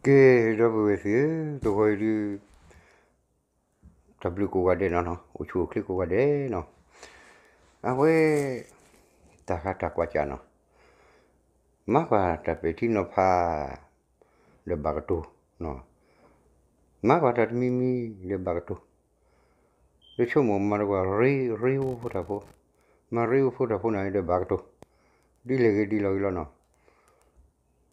ကဲ ဒီပုၢ်ဝဲၢ်သ့ၣ်ဧၢ, တဂီၤအံၤဒုး တၢ်ဘျုးကိးဂၤဒဲးနီၤ, အိၣ်ဆူၣ်အိၣ်ချ့ကိးဂၤဒဲးနီၤ, အဝဲ တၢ်ဃးတၢ်ကွၢ်ကၢ်နီၤ, မၤကွၢ်တၢ်ပဲာ်ထံနီၤဖး ဒီးဘၣ်ကတိၤ, မၤကွၢ်တၢ်တမံၤမံၤ ဒီးဘၣ်ကတိၤ, ဒီးဆိကမိၣ်မၤတကွၢ် ရ့ ရ့ဖိတၢ်ဖိ, မၤရ့ဖိတၢ်ဖိန့ၣ်ဒီးဘၣ်ကတိၤ, ဒ်လဲၣ်ဂ့ၤဒ်လဲၣ်ဂ့ၤလီၤနီၤ,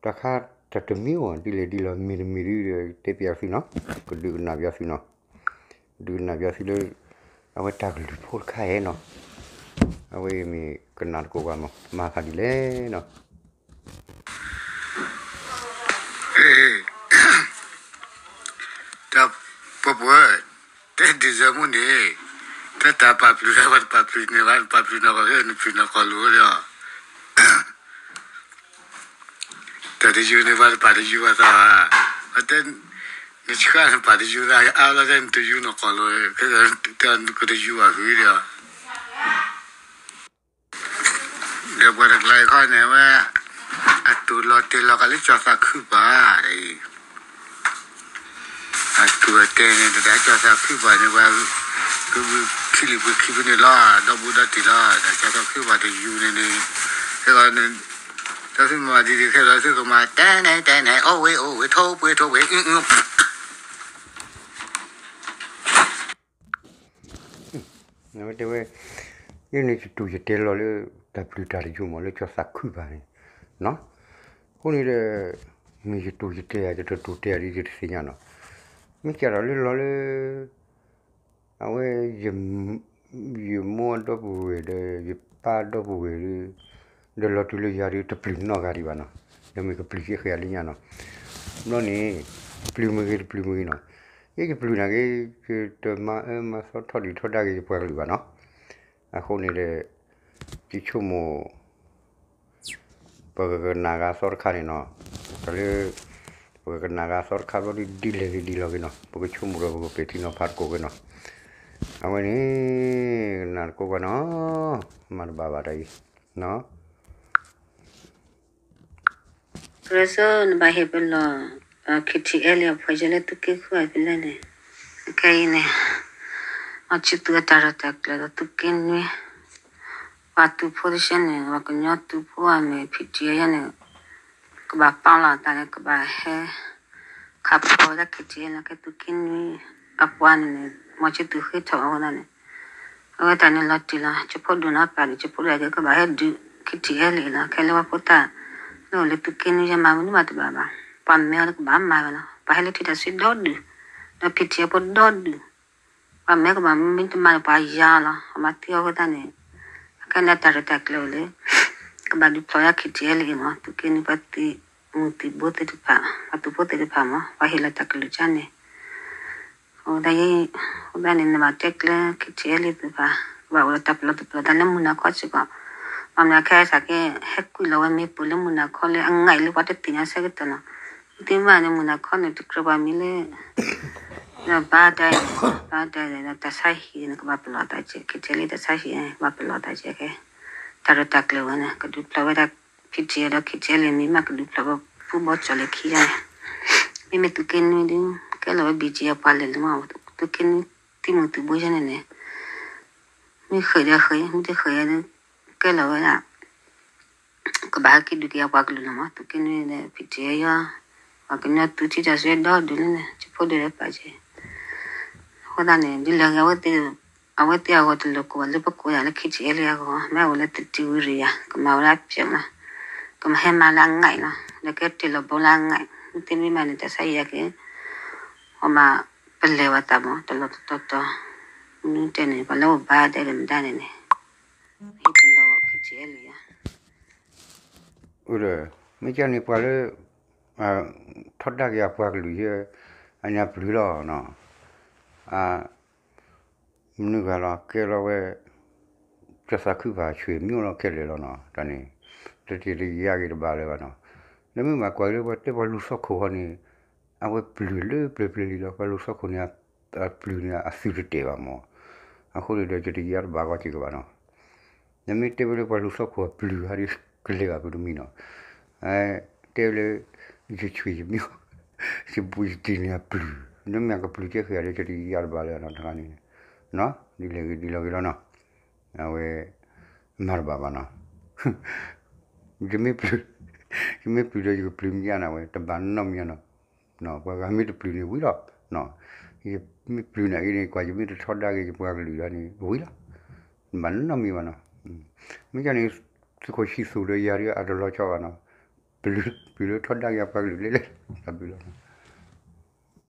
တၢ်ဃးတၢ်တမံၤအိၣ် ဒ်လဲၣ်ဒ်လဲၣ် မ့ၢ်တမံၤဒုး တဲပၠးသုနီၤ, ကဒုးကနၣ်ပၠးသုနီၤ, ဒုးကနၣ်ပၠးသုလၢ အဝဲတၢ်ကလုၢ်ဖိတခါအံၤနီၤ, အဝဲမ့ၢ်ကနၣ်တကိးဂၤမး မၤသးဒ်လဲၣ်နီၤ တၢ်ပှဲၤပှဲၤ, တဲဒံၣ်စၢမူန့ၣ်, တၢ်တၢ်ပာ်ပျုၤတၢ်ပာ်ပျုၤန့ၣ်ဘၣ် ပာ်ပျုၤနီၢ်ကီၢ်လၢနပျုၤနီၢ်ကီၢ်လီၤဒီး တၢ်တယုၢ်န့ၣ်ဘၣ် တပာ်တယုၢ်ဘၣ်သးဘၣ်, အတဲ, နဆှၢနပာ်တယုၢ်သးအါလီၤ တဲနတယုၢ်နီၢ်ကီၢ်လီၤ, ကတယုၢ်ဘၣ်ဂ့ၤဒီး ဒီးပှၤတကျါအံၤခီန့ၣ်ဝဲ, အတူၢ်လီၤတဲာ်လီၤကလၢကၠီၤသးခုပၢ်အံၤ, အတူၢ်အတဲာ်န့ၣ် တဒၣ်ကၠီၤသးခုပၢ်န့ၣ် ပှၤ, ပှၤခံလံၤပှၤခံဖဲန့ၣ်လီၤ ဒီဘူးဒီတံၢ်လီၤ တၢ်ကၠီၤသးခုပၢ်တယူၤန့ၣ်န့ၣ်, ခဲဂီၤန့ၣ်, တၢ်သုမၤဒ်န့ၣ်ခဲလၢာ် သုကမၤတဲန့ၣ်တဲန့ၣ် အိၣ်ဝဲအိၣ်ဝဲ ထိၣ်ပှ့ၤထိၣ်ပှ့ၤ အဝဲတဲဝဲ, ယန့ၣ်ယတူၢ်ယတဲာ်လီၤလၢ တၢ်ပျုၢ်တၢ်တယုၢ်မး လၢကၠီၤသးခုပၢ်န့ၣ်, အဃိန့ၣ်ဒီး, မ့ၢ်ယတူၢ်ယတဲာ်ဧါ ယတတူၢ်တဲာ်ဧါဒီး ယတသ့ၣ်ညါနီၤ, မ့ၢ်ကဲထီၣ်လၢလီၤလၢ အဝဲ, ယမိၢ်အဒီပုၢ်ဝဲၢ်ဒီး ယပၢ်အဒီပုၢ်ဝဲၢ်ဒီး, ဒီးလီၤတုၤလၢယၤဒီး တပျုၢ်နီတဂၤဒံးဘၣ်နီၤ, ဒီးမ့ၢ်ကပျုၢ်ကဲဃဲၤအလၢညါနီၤ, ဘျီန့ၣ်, ပျုၢ်မ့ၢ်ဂ့ၤတပျုၢ်မ့ၢ်ဂ့ၤနီၤ, ယဲယပျုၢ်နာ်က့, ယတမၤအၢမၤသီထီၣ်ဒုၣ်ထီဒါက့ၤယပှၤကလုာ်ဘၣ်နီၤ, အဃိန့ၣ်ဒီး, ယဆိကမိၣ် ပကကနၣ်ဂၤသီတခါန့ၣ်နီၤ, တၢ်လၢ, ပကကနၣ်ဂၤသီတခါဘျီဒ်လဲၣ်ဂ့ၤဒ်လဲၣ်ဂ့ၤနီၤ ပကဆိကမိၣ်ဒီးပကပဲာ်ထံနီၤဖးသကိးဂ့ၤနီၤ, အဝဲန့ၣ်, ကနၣ်သကိးဂၤနီၤ, မၤတဘၣ်ဘၣ်တၢ်အံၤ, နီၤ ကရၢစိနဘၣ်ဟ့ၣ်ပလီၢ်, ခံထံအဲလ့ၣ်အဖီယဲလၢသုးက့ဃုအဖဲလဲၣ်န့ၣ်, ခဲအံၤန့ၣ်, အီၣ်ဆံသူအတၢ်ရဲၣ်တၢ်ကျဲၤဒီးသုးက့နွံ, ပှၤသုးဖိတဆၢန့ၣ် ပှၤကညီသုးဖိအမ့ၢ် ဖံးတံၢ်အယဲန့ၣ်, ကဘၣ်ပာ်လီၤအသးန့ၣ် ကဘၣ်ဟဲ, ခးဖီဝဲဒၣ်ခံထံအဲလ့ၣ် ကဲသုးက့နွံ, အပှၤန့ၣ်န့ၣ် မီၤဆံသူဃ့ထီၣ်အဃိသတးန့ၣ် အဝဲတၢ်န့ၣ်လီၤတံၢ်လီၤ ကၠိဖိဒိၣ်နီၤပာ်န့ၣ် ကၠိဖိဒိၣ်က့ၤကဘၣ်ဟဲဒုး ခံထံအဲလ့ၣ်လီၤ ခဲလၢပှၤဖိသၣ်, လၢအိၣ်လၢသုးက့နွံယဲမၤမနုၤမးတဘၣ်ဘၣ်, ပှၤမဲအီၤလၢကဘၣ်မၤဝဲလီၤ ပှၤဟဲလၢထံတၢ်စုဒီဒူၣ်, ဒီးဖံးတံၢ်အဖိဒီဒူၣ်, ပှၤမဲကဘၣ်မ့ၢ်တမၤန့ၣ်ပှၤယၤလီၤ အမၤသံအီၤအဃိသတးန့ၣ်, အခဲန့ၣ်တၢ်ရဲၣ်တၢ်ကျဲၤဝဲလၢ, ကဘၣ်ဒုးဖျိးဝဲဒၣ်ခံထံအဲလ့ၣ်မး သုးက့နွံပှၤသုးမုၢ်သံၣ်ဘိသ့ၣ်တဖၣ်, ပှၤသုးဖိသ့ၣ်တဖၣ်မး ပှၤဟ့ၣ်လီၤတၢ်ကလုၢ်ကါန့ၣ် အဃိသတးန့ၣ် နဘၣ်တဲကျဲ ခံထံအဲလ့ၣ်သ့ၣ်တဖၣ်, ကဘၣ်အိၣ်ဒီးတၢ်ပလီၢ်တပလီၢ်သးလၢမုၢ်နၤခီစ့ၢ်ကီး, ဘၣ်မနုၤခဲအံၤစ့ၢ်ကီး ဟဲကွံာ်လီၤဝဲမ့ၢ်ပိာ်လၢမုၢ်နၤခီလၢအငဲးလၢပှၤတသ့ၣ်ညါဆၢကတီၢ်နီၤ, မ့ၢ်သ့မးန့ၣ် မုၢ်နၤခီန့ၣ် တကြၢးပှၤမံၤလၢ ဘါတဲ, ဘါတဲဒီးတၢ်ဆါဟံၣ်န့ၣ် ကဘၣ်ပလီၢ်သးကဲ, ခံထံအဲလ့ၣ်တၢ်ဆါဟံၣ်န့ၣ် ကဘၣ်ပလီၢ်သးကဲခဲ, တၢ်ရဲၣ်တၢ်ကျဲၤဝဲန့ၣ် ကဒုးဖျိးဝဲဒၣ် ဖံးတံၢ်ဒီးခံထံအဲလ့ၣ်မံၤမး ကဒုးဖျိးဝဲဖုဘီကၠီၤလဲၤခံယါန့ၣ်, မ့မ့ၢ်သုးက့နွံဒုး ကဲလီၤဝဲ ဘံၣ်ကၠံ အပှၤလဲၤလၢမး သုးက့နွံသုးမုၢ်သုးဘိယါန့ၣ်န့ၣ်, မ့ၢ်ဃဲၤဒီးဃဲၤ မ့ၢ်တဃဲၤဒီး ကဲလီၤဝဲဒၣ် ကဘၣ်ဟဲက့ၤဒုးက့ၤအပှၤကလုာ်လီၤမး သုးက့နွံဒီး ဖံးတံၢ်ယါ ပှၤကညီသုးထံၣ်တၢ်စွဲဒီဒူၣ်န့ၣ် ကၠိဖိဒိၣ်ဒီးပာ်ကဲ အဃိသတးန့ၣ် ဒ်လဲၣ်ဂ့ၤ အဝဲသ့ၣ်အဂီၢ်တလိၣ်ကိးဘၣ်လၢပကိးယၤလၢ ခံထံအဲလ့ၣ်အဂီၢ် မ့ၢ်အိၣ်လၢသုးတံၤဝံၤရံၤယၤ ကမၤဝဲဒၣ်ပျဲၢ်မး ကမၤဟဲမၤလၢအငဲးလီၤ ဒီးကဲတ့ၢ်လီၤဘိလၢအငဲး မ့ၢ်သ့မ့ၢ်ဘၣ်န့ၣ် တၢ်ဆါယံာ်က့ၤ အမၤပလဲၤဝဲသးမး တလီၢ်တတီၤတီၤ မနုၤတဲန့ၣ် ပှၤလၢအိၣ်ဘါတဲဒီးမတၤန့ၣ်န့ၣ် ဟ့ၣ်ပလီၢ် ခံထံအဲလ့ၣ်ယါ ဒီး မ့ၢ်ကန့ၣ်ပှၤလၢ ထီဒါက့ၤအပှၤကလုာ်ယဲ အန့ၣ်အပျုၢ်လီၤနီၤ အ မနုၤဂၤလီၤ ကဲလီၤဝဲ ကၠီၤသးခုပၢ်ဆွေမျိုးလီၤခဲလၢာ်လီၤနီၤ တၢ်န့ၣ် တတယါက့ၤတဘၣ်လၢၤဘၣ်နီၤ ဒီးမ့ၢ်ဘၣ်ကွၢ်လၢပှၤတဲပှၤလူၤသီခိၣ်ဃီန့ၣ် အဝဲပျုၢ်လၢပျၢၤပျၢၤလံလီၤ ပှၤလူၤသီခိၣ်န့ၣ် အပျုၢ်န့ၣ် အသုးတတဲာ်ဘၣ်မး အဃိန့ၣ်ဒီး ယတယါတဘၣ်ဂီၢ်က့ၤကဘၣ်နီၤ နမ့ၢ်တဲဝဲလၢပှၤလူၤသီခိၣ်အပျုၢ်ဟးဒ်ကလဲၤဘၣ်ပတမံၤနီၤ တဲဝဲလၢ ယဆွေမျိုး ယပူၤယတံၢ်န့ၣ်အပျုၢ်, နမ့ၢ်ကပျုၢ်ကဲဃဲၤဒီး ယတယၤတဘၣ်လၢၤနီၤ တခါန့ၣ်, ဒ်လဲၣ်ဂ့ၤဒ်လဲၣ်ဂ့ၤလီၤနီၤ, အဝဲ မၤတဘၣ်ဘၣ်နီၤ, ယမ့ၢ်ပျုၢ်, ယမ့ၢ်ပျုၢ်ဒီးယကပျုၢ်မ့ၢ်ဧါန့ၣ် အဝဲတဘၣ်နီတမံၤနီၤ, ပှၤဂၤမ့ၢ်တပျုၢ်န့ၣ်ဝံၤလီၤ, ယမ့ၢ်ပျုၢ်န့ၣ်အံၤန့ၣ် ကွၢ်ယမ့ၢ်တထီဒါက့ၤယပှၤကလုာ်ဒီးန့ၣ် ဝံၤလီၤ, ဘၣ်နီတမံၤဘၣ်နီၤ, မ့ၢ်ကန့ၣ် သုးခိၣ်ဆံသူၣ်ဒီးယၤဒ်အတလီၤဆီဘၣ်နီၤ, ပျုၢ်လၢထီဒါက့ၤအပှၤကလုာ်လဲၣ်လဲၣ်, တၢ်ဘျုးလီၤ